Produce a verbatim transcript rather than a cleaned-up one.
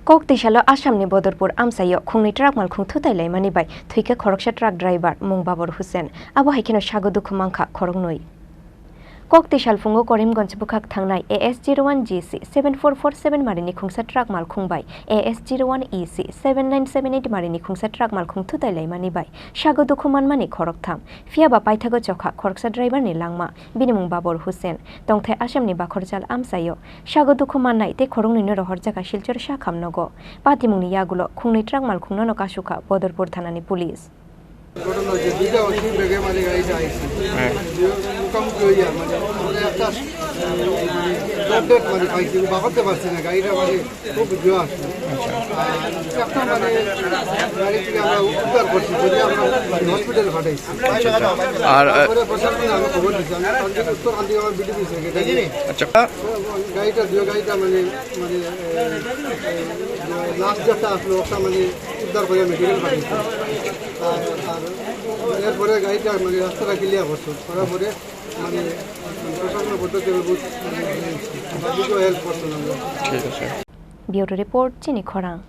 Kok twisalo Assamni Bodorpur amchaio khungnwi truck malkhung thutai laimani bai thwikha khoroksa truck driver mung Babur Hussain. Abo hai kheno sago dukhu mankha khoroknwi. Kok twi salphungo Karimganj bwkhak thangnai A S zero one G C seven four four seven marini khungsa truck malkhung bai A S zero one E C seven nine seven eight marini khungsa truck malkhung thutai laimani bai sago dukhu manmani khoroktham. Phiya ba paithago chokha khoroksa driver ni langma, bini mung Babur Hussain. Tongthai Assamni Bakhorjal amchaio sago dukhu mannai tei khoroknwino rohorjakha Silchar sakham nogo. Patimungni yagulo khungnwi truck malkhungno no kasukha Bodorpur thanani police. ঘটনা যে দুইটা অসীম বেগে মানে গাড়িটা আইছে। হ্যাঁ। যে মুখামুখি হইয়া মানে আমরা একটা, উম, মানে ফ্ল্যাট মানে পাইছি, বাগাতে পারছি না, গাড়িটা মানে খুব জোর আসছে। আর একটা মানে গাড়ি থেকে আমরা উদ্ধার করছি, যদি আমরা মানে হসপিটালে পাঠাইছি। আর, আহ, তারপরে প্রশাসনে আমরা খবর দিচ্ছি, আমি কালকে উত্তরকান্দি আমার বিডিপি সেক্রেটারি। আচ্ছা। গাড়িটা, দুই গাড়িটা মানে, মানে, এ, এ, লাস্ট যেটা আসলো, ওটা মানে উদ্ধার করে মেডিকেল পাঠাইছি। আর, আর এরপরে গাড়িটা মানে রাস্তাটা ক্লিয়ার করছে, করার পরে মানে প্রশাসনের পদ্ধতি আমি বুঝ-, মানে, পাবলিকও হেল্প করছেন আমরা। ঠিক আছে। Bureau report, Chini Khorang.